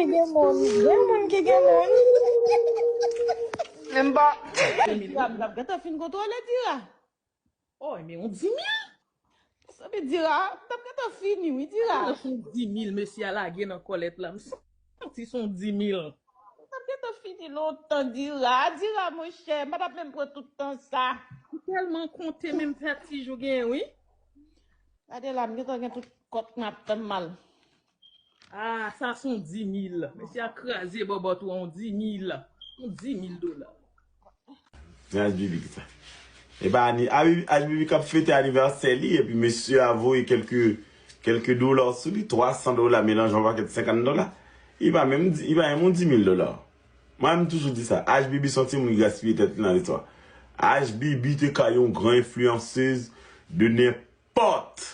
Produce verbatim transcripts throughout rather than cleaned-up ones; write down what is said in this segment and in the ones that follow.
Gen moun, gen moun ki gen moun. Menm pa. Dira, m t ap gentan fin kontwole Dira. Oh, men yon di mil? Sanble Dira, m t ap gentan fini, wi, Dira. Nan son di mil, mesye a lage nan kòlèt la. M santi son di mil. M t ap gentan fini lontan, Dira. Dira, monchè, m pa t ap menm pran tout tan sa. M tèlman konte, menm fè ti jou gen, wi. Gade la, m gentan gen tout kòt m ap tann mal. Ah, sa se yon di mil. Mesye a kraze bòbòt ou an di mil. Yon di mil dola. Men H B B ki sa. E pa ani, H B B k ap fete anivèsè li, epi mesye a voye kèlke, kèlke dola sou li, twa san dola, melanje yon pakèt senkant dola. Li pa menm, li pa menm yon di mil dola. Mwen, m toujou di sa, H B B se yon timoun ki gaspiye tèt li nan listwa. H B B te ka yon gran enfliyansez de nenpòt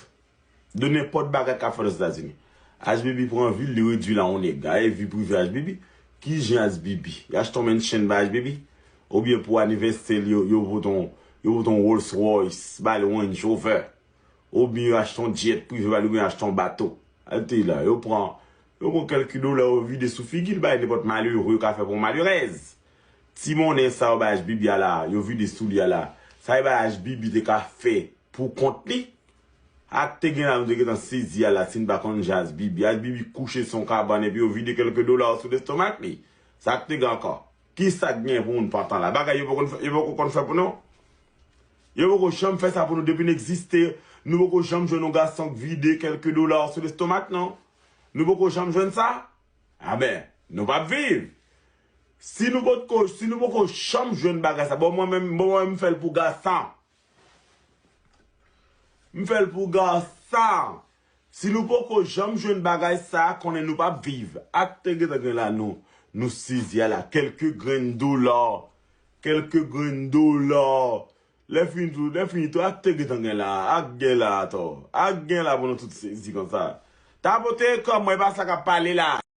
de nenpòt bagay k ap fèt Ozetazini. H B B pran vi l, li redui l a yon nèg. Gade vi prive H B B. Ki jan H B B? Yo achte yon mansion ba H B B? Oubyen pou anivèsè l, yo, yo pote yon, yo pote yon Rolls Royce, ba l yon Range Rover? Oubyen yo achte yon jet prive ba l, oubyen yo achte yon bato? Al te la, yo pran, yo pran kèlke dola, yo vide sou figi l, bay nenpòt malere yo ka fè pou yon malerèz. Ti monnen sa yo bay H B B a la, yo vide sou li a la. Sa yo bay H B B te ka fè pou kont li? Ak te gen la nou te gentan sezi a la, si n pa konn jan H B B. H B B kouche sou yon kabann epi yo vide kèlke dola sou lestomak li. Sa k te gen ankò? Kisa k gen pou moun pantan la? Bagay yo poko konn fè, yo poko konn fè pou nou? Yo poko janm fè sa pou nou depi n egziste. Nou poko janm jwenn yon gason k vide kèlke dola sou lestomak, non. Nou poko janm jwenn sa? Aben, nou p ap viv. Si nou potko, si nou poko janm jwenn bagay sa, bon mwen menm, bon mwen m fè l pou gason. M fè l pou gason. Si nou poko janm jwenn bagay sa, konnen nou p ap viv. Ak te gentan gen la nou, nou sezi a la. Kèlke grenn dola. Kèlke grenn dola. Lè fini tou, lè fini tou, ak te gentan gen la. Ak gen la atò. Ak gen la pou nou tout sezi konsa. Tapote kò mwen, e pa sa k ap pale la.